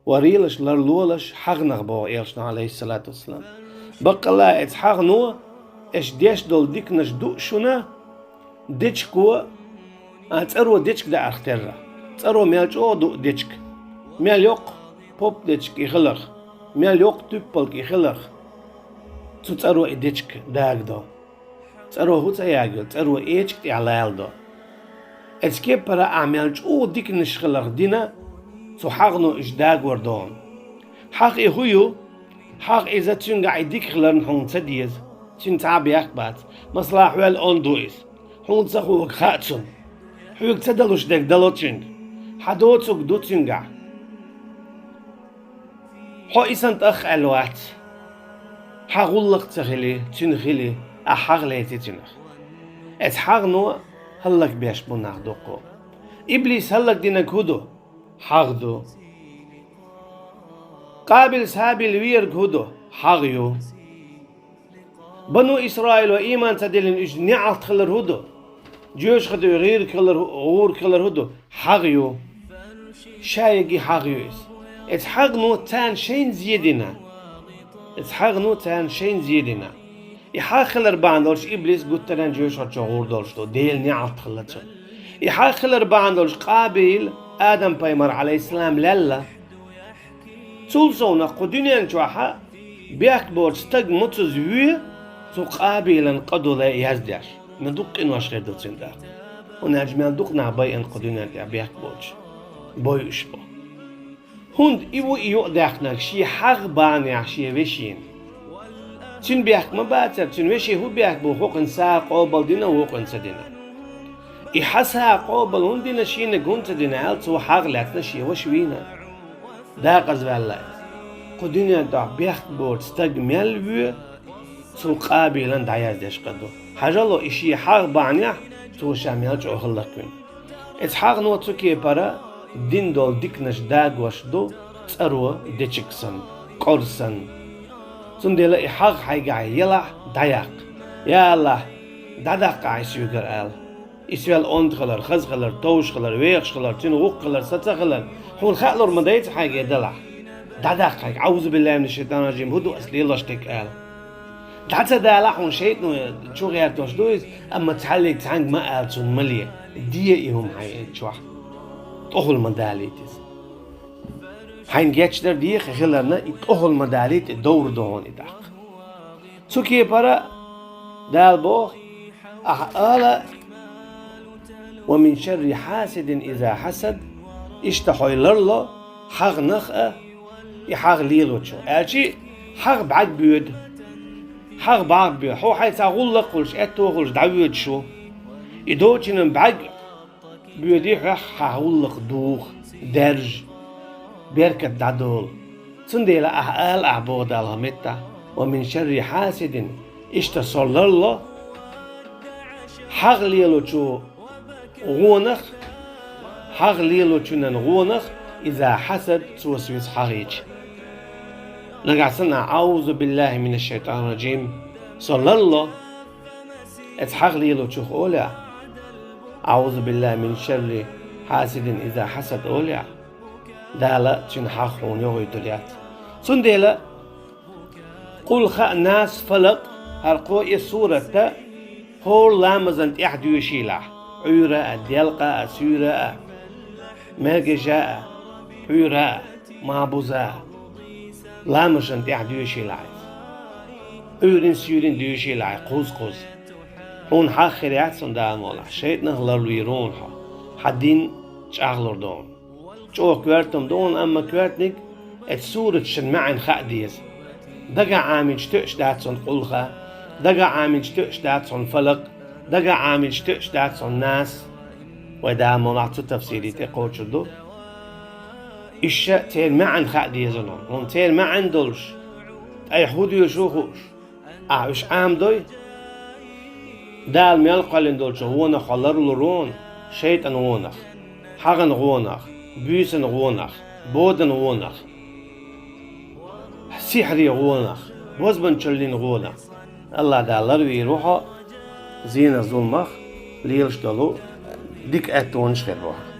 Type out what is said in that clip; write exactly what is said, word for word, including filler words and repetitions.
Варелаш, ларлолаш хьагӀнах боху элчано, Ӏалайхиссалату вассалам. Баккъалла эцу хьагӀно, эш деш долу диканаш ду шуна, дечко, а, цӀаро дечка даарх терра. ЦӀаро мел чӀогӀа ду дечка. Мел йоккха поп дечка и хиларх, мел йоккха туьппалг и хиларх, цу цӀаро и дечка дагадо. ЦӀаро хӀу ца ягайо, цӀаро эчка тӀехь лаладо. Эцу кепара ахь мел чӀогӀа диканаш хиларх дина, цу хьагӀно уьш дагор доху. ХьагӀ и хӀу ю? ХьагӀ иза цуьнгахь и дика хиларна хьуна ца деза, цуьнан цхьа а бехк бац. Масала, хьоьл онда ву иза. Хьуна ца хууг хаьа цунна. Хьоьга ца далуш дерг дало цуьнга. Хьан доцург ду цуьнгахь. Хьо и санна тӀах аьлла вац. Хьан гӀуллакх ца хили, цуьнан хили, ахь хьагӀ леци цуьнах. Эцу хьагӀно хӀаллакбеш бу нах дуккха. Иблис хӀаллакдинарг хӀу ду? ХьагӀ ду. Къабилс ХӀабил верг хӀу ду? ХьагӀ ю. Бану Исраило ийман ца диллина уьш неӀалт хилар хӀу ду? Жоьжахати гӀийрг хилар хӀу-, гӀург хилар хӀу ду? ХьагӀ ю. Ша яги хьагӀ ю иза. Эцу хьагӀно царна шайна зен дина. Эцу хьагӀно царна шайна зен дина. И хьагӀ хилар бахьана долуш иблис гуттаренна жоьжахати чу гӀур долуш ду, Делан неӀалт хилла цунна. И хьагӀ хилар бахьана долуш Къабил Адам-пайхамар, Ӏалайхиссалам, лелла. Цул совнах кху дуьнен чохь бехк боцу стаг муцуза вуьй, цу Къабилан къа ду лай яздеш. Ма дукха къинош хир ду цуьнан тӀаккха. ХӀунда аьлча мел дукха нах байина кху дуьнен тӀехь бехк боцуш, бойуш бу. ХӀунда и ву и юкъадаьккхинарг шен хьагӀ бахьанехь шен вешина. Цуьнан бехк ма бацара, цуьнан вешин хӀун бехк бу, хӀокхуьнан сагӀа къобал дина, вукхуьнан ца дина. И хьан сагӀа къобал хӀунда дина, шениг хӀунда ца дина аьлла, цо хьагӀ лаьцна шен ваша вийна. Декъазваьлла иза. Кху дуьнен тӀехь бехк боцу стаг мел вуьй, цу Къабилан дӀаяздеш къа ду. Хьажал, и шен хьагӀ бахьанехь цо ша мел чӀогӀа хӀаллаквина. Эцу хьагӀно цу кепара дина долу диканаш дагош ду цӀаро дечиг санна, къора санна. Цундела и хьагӀ хьайгахь елахь, дӀаяккха. Я АллахӀ, дӀадаккха ахь и соьгара ала. И соьл онда хилар, хаза хилар, товш хилар, вехаш хилар, цуьнан гӀуллакх хилар, сацо хилар, хьуна хаалур ма дайца хьайга и делахь. ДӀадаккха хьайга, Аузу биллахи минаш шайтанир раджим, хӀун ду ас лелош дерг ала. ДӀа ца далахь, хьуна шайтано чу гӀертош ду иза, амма цхьаллиг цхьаьнга ма ала, цунна ма ле. Де и хӀума хьайн чохь. ТӀехула ма далийта иза. Хьайна гечдар деха хиларна, и тӀехула ма далийта, и довр ду хьуна и даккха. Цу кепара Дала боху, ахь ала: «Ва мин шарри хьасидин иза хьасад», иштта хьо ларло хьагӀнах а, и хьагӀ лелочух. Аьлчи хьагӀ бӀаьрг боьду. ХьагӀ бӀаьрг боьду. Хьо хьайн цхьа гӀуллакх хуьлуш, аьтто хуьлуш дӀавоьдуш ву. И доцучунна бӀаьрг боьдий хьох, хьан гӀуллакх духу, даьржа, беркат дӀадолу. Цундела ахь ала, ахь боху Дала хӀокху меттехь: «Ва мин шарри хьасидин», иштта со ларло хьагӀ лелочу гӀонах, хьагӀ лелочунан гӀонах, иза хьасад, цо соьца хьагӀ йича. Нагахь санна ахь: «Аузу биллахи минаш шайтанир раджим», со ларло, эцу хьагӀ лелочух олехь, «Аузу биллахи мин шарри хьасидин иза хьасад» олехь, Дала цуьнан хьагӀ хьуна йохуьйтур яц. Цундела Къулхьа, Нас, Фалакъ, хӀара кхо а суратта хӀора ламазан тӀехь доьшийлахь. Ӏуьйра а, делкъа а, суьйра а, маьркӀажа а, Ӏуьйра а, мабуза а. Ламазан тӀехь доьшийлахь иза. Ӏуьйрин, суьйрин доьшийлахь кхузза-кхузза. Хьуна хьагӀ хир яц цунна, Дала мукъ лахь, шайтӀанах ларлавийр ву хьуна хьо. Хьан дин чӀагӀлур ду хьуна. ЧӀогӀа коьрта хӀума ду хьуна, амма коьртаниг эцу сураташан маьӀна хаа деза. Дагахь Ӏамийча тоьаш дац хьуна Къулхьа, дагахь Ӏамийча тоьаш дац хьуна Фалакъ, дагахь Ӏамийча тоьаш дац хьуна Нас. Вай Дала мукъ лахь цу тафсире тӀекхочур ду. Иштта церан маьӀна хаа деза хьуна. Хьуна церан маьӀна долуш, тӀе хьо доьшуш хууш, ахь уьш Ӏамадой, Дала мел кхоьллина долчу вонах хьо ларлур ву хьуна, шайтӀан вонах, хьагӀан вонах, буьйсан вонах, бодан вонах, сихьрийн вонах, бозбуунчаллин вонах. АллахӀ Дала ларвийр ву хьо зенах, зуламах, лелаш долу дика аьттонаш хир бу хьан.